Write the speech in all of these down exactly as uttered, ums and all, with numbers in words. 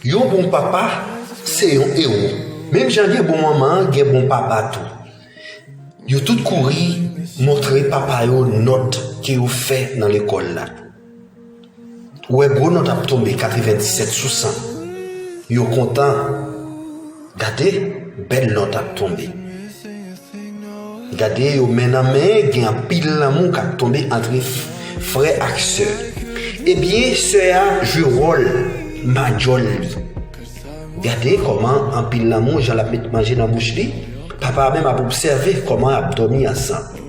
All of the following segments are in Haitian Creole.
Yon bon papa se yon ewo. Menm jan gen bon manman an, gen bon papa tou. Yo tout kouri montre papa yo nòt ke yo fè nan lekòl la. Ou wè gwo nòt ap tonbe, katrevenndisèt sou san. Yo kontan. Gade, bèl nòt ap tonbe. Gade yo men nan men, gen anpil lanmou k ap tonbe antre f-, frè ak sè. Ebyen, sè a jwe wòl madjòl li. Gade kòman anpil lanmou, jan l ap met manje nan bouch li. Papa a menm ap obsève kòman y ap dòmi ansanm.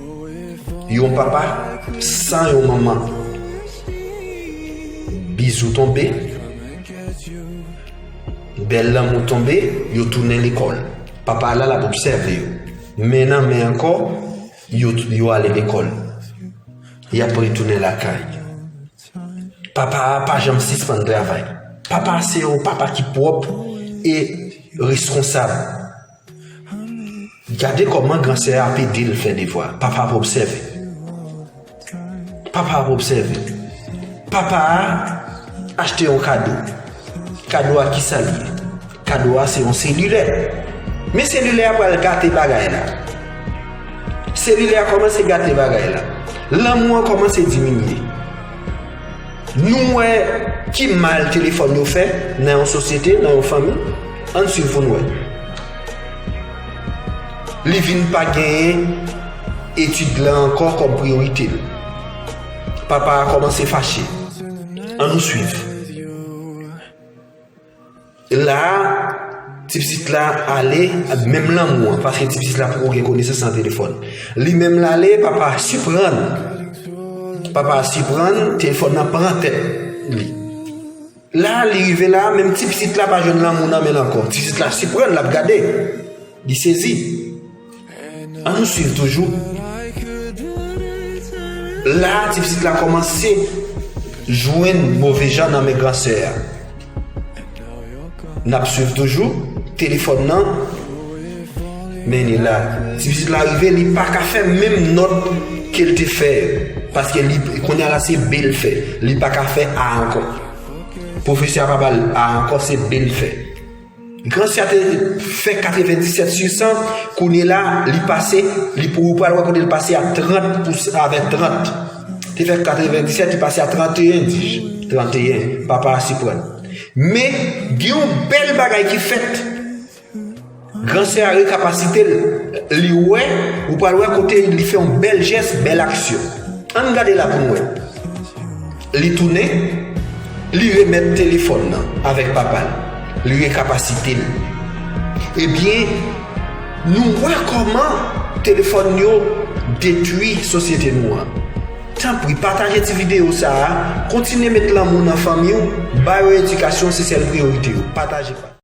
Yon papa san yon manman. Bizou tonbe. Bèl lanmou tonbe, yo tounen lekòl. Papa a la, l ap obsève yo. Men nan men ankò, yo, yo ale lekòl. Y ap retounen lakay. Papa a pa janm sispann travay. Papa a se yon papa ki pwòp e reskonsab. Gade kòman gran sè a ap ede l fè devwa. Papa ap obsève. Papa ap obsève. Papa a achte yon kado. Kado a, kisa l ye? Kado a se yon selilè. Men selilè a pral gate bagay la. Selilè a kòmanse gate bagay la. Lanmou an kòmanse diminye. Nou wè ki mal telefòn yo fè nan yon sosyete, nan yon fanmi. Ann swiv pou n wè. Li vin pa genyen etid la ankò kòm priyorite l. Papa a kòmanse fache. Ann nou swiv. La a, ti pitit la ale, menm lanmou an, paske ti pitit la poko gen konesans nan telefòn. Li menm l ale, papa a siprann. Papa a siprann, telefòn nan pran tèt li. La a, li rive la a, menm ti pitit la pa jwenn lanmou nan men l ankò. Ti pitit la siprann, l ap gade. Li sezi. Ann nou swiv toujou. La a, ti pitit la kòmanse jwenn move jan nan men gran sè a. N ap swiv toujou. Telefòn nan mennen la. Ti pitit la rive, li pa ka fè menm nòt ke l te fè yo. Paske li, kounye a la, se B l fè. Li pa ka fè A ankò. Pwofesè a pa ba l A ankò, se B l fè. Gran sè a te fè katrevenndisèt sou san, kounye la, li pase, li pou, ou pral wè kote l pase a trant pou, avè trant. Te fè katrevenndisèt, li pase a tranteyen, di, tranteyen, papa a siprann. Men, gen yon bèl bagay ki fèt. Gran sè a rekapasite l, li wè, ou pral wè kote li fè yon bèl jès, bèl aksyon. Ann gade la pou n wè. Li tounen, li remèt telefòn nan avèk papa l. Li rekapasite l. Ebyen, nou wè kòman telefòn yo detwi sosyete nou an. Tanpri, pataje ti videyo sa a, kontinye met lanmou nan fanmi w, ba yo edikasyon, se sèl priyorite yo. Pataje, pataje.